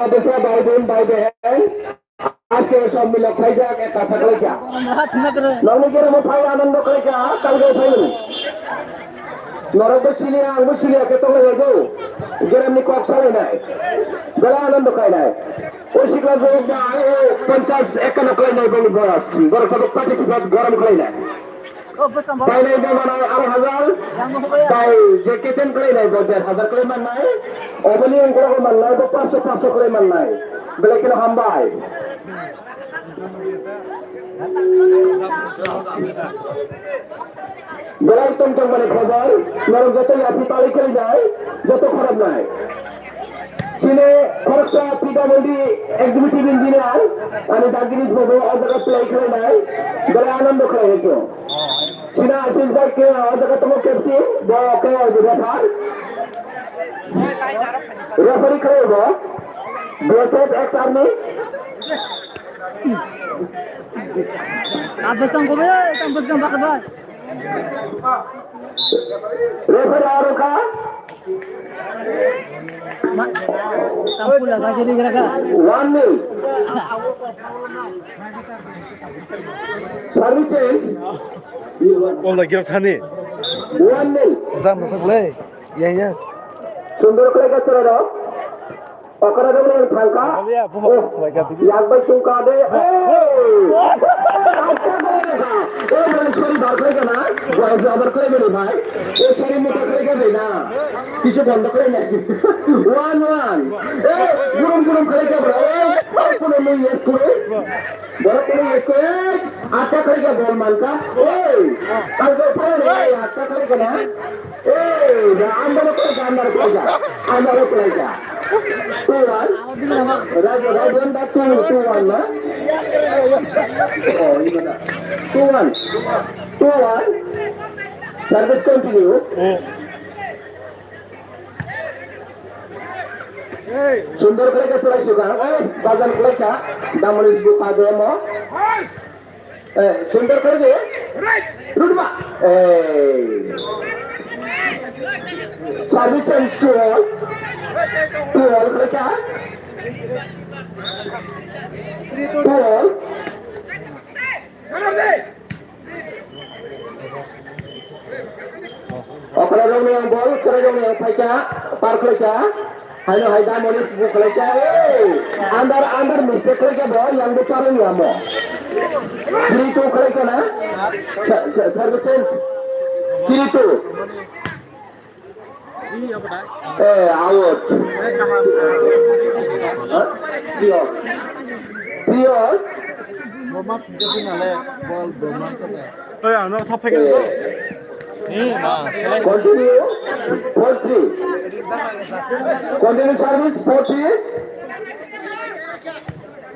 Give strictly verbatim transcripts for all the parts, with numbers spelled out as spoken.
Adesa bai bon bai behen, aske sob milo khaijak, ek kasa khlaijak. Nokni geramo phai anando khlaijak, kalgo phai mani. Norok bo siliya, ang bo siliya, khe tonglai go. Geramni kok salainai. Bela anando khlainai. O sikla jok ba, o ponchas ekano khlainai boni boyos. Borok tabuk participate gorom khlainai. Painai bo manai ar hajar, tai je keten khlainai bo der hajar khlai mannai, oboni ungkoro mannai bo paanch sho paanch sho khlai mannai, belai kheno hambai. Belai tong tong mani khobor, norok joto yaphi pali khlainai, joto khoroknai. Chini khoroksa P W D executive engineer, ani dagini bobo o jaga play khlainai, belai anando khlai hwnkhe. Chini Ashish bhai khe o jaga tongo captain, bo khe o jaga thar. Referee khlai bo, B S F ex army. Abasang ko be, tang bas tang bak bai. Referee aro kha. Ma, tampula ka jadi gara ka. One nil. Service change. Om da girok thani. One nil. Jam na thak le. Ya, ya. Sundor khlai ka chwrai rok. Okra dong yang thangka. Iya, bumo. Oh, khlai ka tigi. Yang bai chungka de. Oh. Oh, mane sorry, bar khlai ka na. Gua aja abar khlai mani bhai. Oh, sorry, muka khlai ka de na. Kichu bondo khlai na. One, one. Eh, gurum, gurum khlai ka bro. Eh, kuno mui yes kuro. Borok kuno yes kuro. Eh, atta khlai ka gol manka. Eh, kalko pare na, atta khlai ka na. Hey, the under play, under play, under play. Two one. Right, right one, that two, two one, na? Oh, you know that. Two one. Two one. Service continue. Sundor khlai ka, chwrai suka. Hey, bazar khlai ka. Damani buka demo. Eh, sundor kore de. Rudma. Eh. Service change two all. Two all kore kya? Two all. Okra rokni ang bol, chwrai rokni ang phaikha, par khlaikha. Haino hai da moni bu khlaikha. Hey! Under, under mistake khlaikha bo, yang bo charwng ya mo. Three two khlaikha na? Sa-, sa-, service change. Three two. Eh, out. Huh? Three out. Three out. Oi, ano thap phai khe. Eh. Continue. Four three. Continue service. Four three.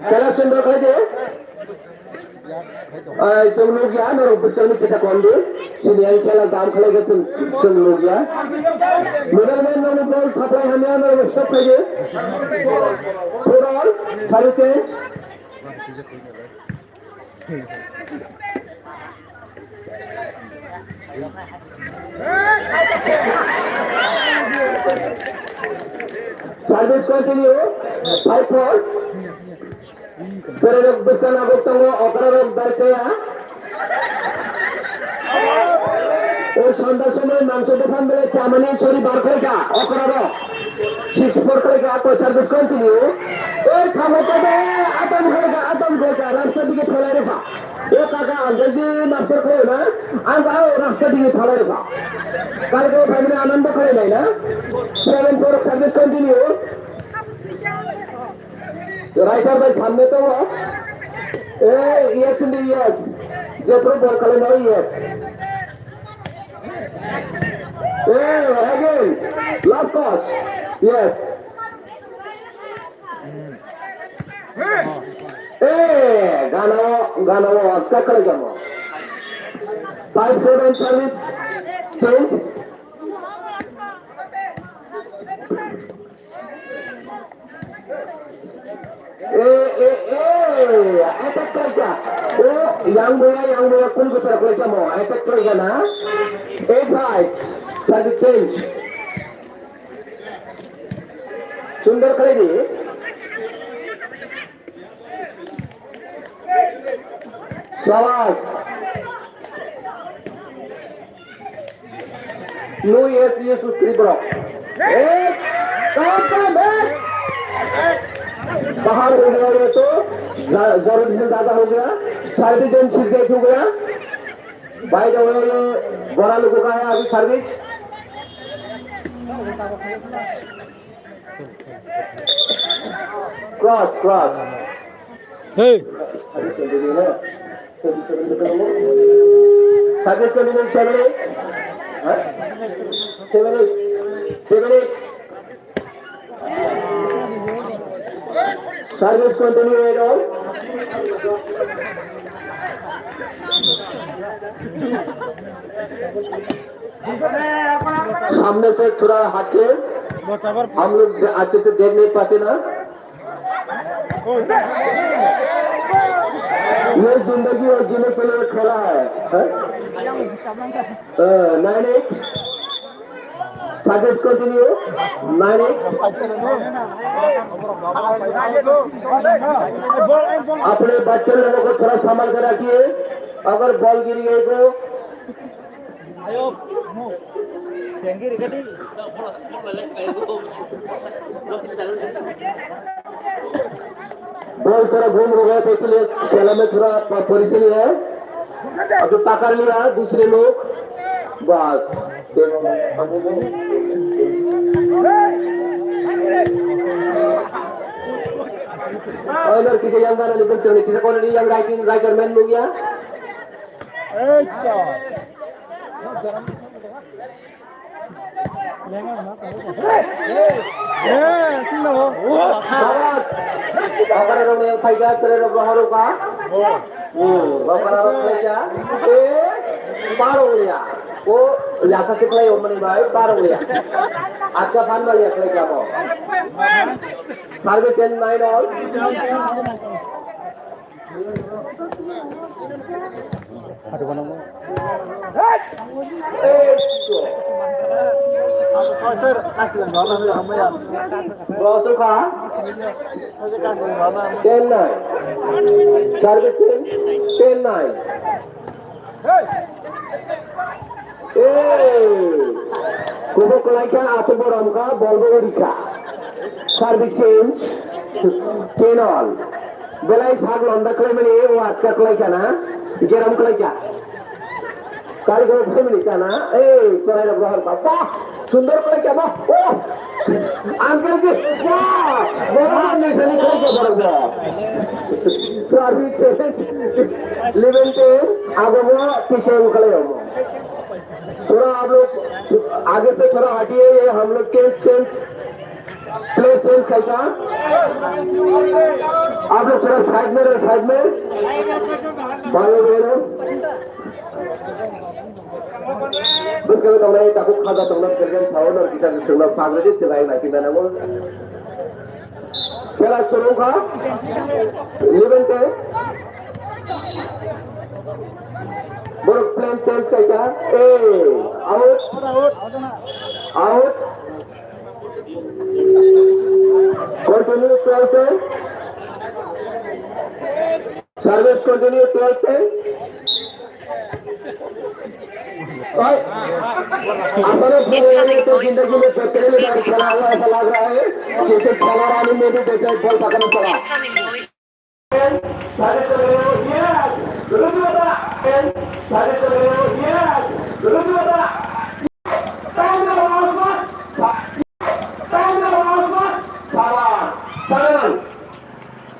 Khela sundor khlai de. Ai, chwng nukya, norok bwswkni kisa kondi. Sini ang khela dam khlai khe chwng, chwng nukya. Middleman nokni ball supply hamya, norok stop khlai di. Four all, service change. Service continue, five four. Chwrairok bwskango tongo, okrarok dai chaya. O sanda somoi mangso bophan belai chamani sori bar khlaikha, okrarok. Six four khlaikha, to service continue. Oi, thamo to de, atam khlaikha, atam khlaikha, rasta dige phelai rokha. O kaka, ang je master khlaio na, ang o rasta dige phelai rokha. Kalke phaimani anando khlai nai na. Seven four service continue. Writer bai samne tongo. Eh, yes, hindi, yes. Jepro bol kale no, yes. Eh, again. Last pass. Yes. Eh, gana o, gana o, tackle jamo. Five seven service change. Eh, eh, eh, attack khlaikha. O, yang boya, yang boya, kun gusra khlaikha mo, attack khlaikha na. Eight five, service change. Sundor khlai di. Shabash. No, yes, yes, sustri bro. Ek, kam, kam, ek. बाहर हो गया ये तो, जा-, जरूर से ज्यादा हो गया। सर्विस दिन छिड़ गई हो गया। By the way, ये बड़ा लोगों का है अभी service. Cross, cross. Hey. Service continue, seven eight. Huh? Seven eight. Seven eight. Service continue, eight all. सामने से थोड़ा हट के, हम लोग अच्छे से देख नहीं पाते ना। ये जिंदगी और जीने के लिए खेला है, हैं? अ, nine eight, service continue, nine eight। अपने बच्चे लोगों को थोड़ा संभाल कर रखिए, अगर बॉल गिर गई तो। बॉल थोड़ा घूम रहा है, तो इसलिए खेला में थोड़ा प-, परेशानी है। अभी पकड़ लिया दूसरे लोग, बस। और इधर किसी यंग गाना निकल चलने, किसी को नहीं, यंग राइटिंग, राइटर मैन हो गया। Barat. Barat rok yang phaikha, tere rok rohor ka. Hmm, barat rok phaikha. Eh, parong ya. O, ya ka kiplai o mani bai, parong ya. Atka phan bal ya klai ka mo. Service and nine all. Ten nine. Service ten, ten nine. Hey! Kubuk kalaikha, atuk bo ramkha, bol bo urikha. Service change, ten all. Belai sak londa khlaimani, o atka khlaikha na, geram khlaikha. Kari go family kana, ei, korai rok rohor ba, bah, sundor khlaikha ba, oh! Ang khlaikha, bah! Borok ni sani khlaikha borok bo. Service change, eleven ten, abo bo, teacher khlai omo. थोड़ा आप लोग आगे से थोड़ा हटिए, ये हम लोग के सेंस, प्ले सेंस कैसा? आप लोग थोड़ा साइड में रहो, साइड में। भाइयों बहनों, बस करो, तुमने ताकू खादा, तुमने गर्दन साउंड और गिटार से सुनना, पागल जी, सिलाई ना की मैंने बोल। Khela suru kha, eleven ten. Borok plan change khaikha. Eh, out. Out. Continue twelve ten. Service continue twelve ten. ओए, अपने पूरे जिंदगी में पहली बार खेला हुआ ऐसा लग रहा है, क्योंकि खेला रानी में भी जैसे बॉल पकड़ना पड़ा। Incoming voice. Service continue, yes, रुको बेटा, service continue।